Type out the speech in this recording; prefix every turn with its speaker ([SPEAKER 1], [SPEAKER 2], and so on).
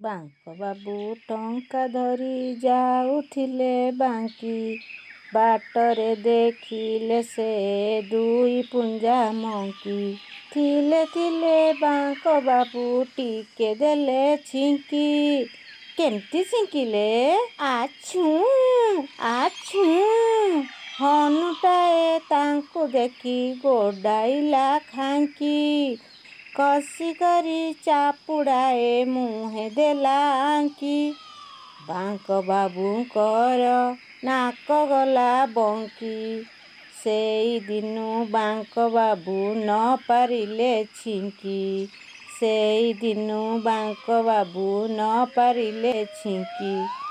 [SPEAKER 1] ବାଙ୍କବାବୁ ଟଙ୍କା ଧରି ଯାଉଥିଲେ ବାଙ୍କି, ବାଟରେ ଦେଖିଲେ ସେ ଦୁଇ ପୁଞ୍ଜା ମଙ୍କି। ଥିଲେ ଥିଲେ ବାଙ୍କବାବୁ ଟିକେ ଦେଲେ ଛିଙ୍କି। କେମିତି ଛିଙ୍କିଲେ? ଆଛୁଁ ଆଛୁଁ। ହନୁଟାଏ ତାଙ୍କୁ ଦେଖି ଗୋଡ଼ାଇଲା ଖାଙ୍କି। କଷିକରି ଚାପୁଡ଼ାଏ ମୁହେଁ ଦେଲା ଆଙ୍କି। ବାଙ୍କବାବୁଙ୍କର ନାକ ଗଲା ବଙ୍କି। ସେଇଦିନୁ ବାଙ୍କବାବୁ ନ ପାରିଲେ ଛିଙ୍କି। ସେଇଦିନୁ ବାଙ୍କବାବୁ ନ ପାରିଲେ ଛିଙ୍କି।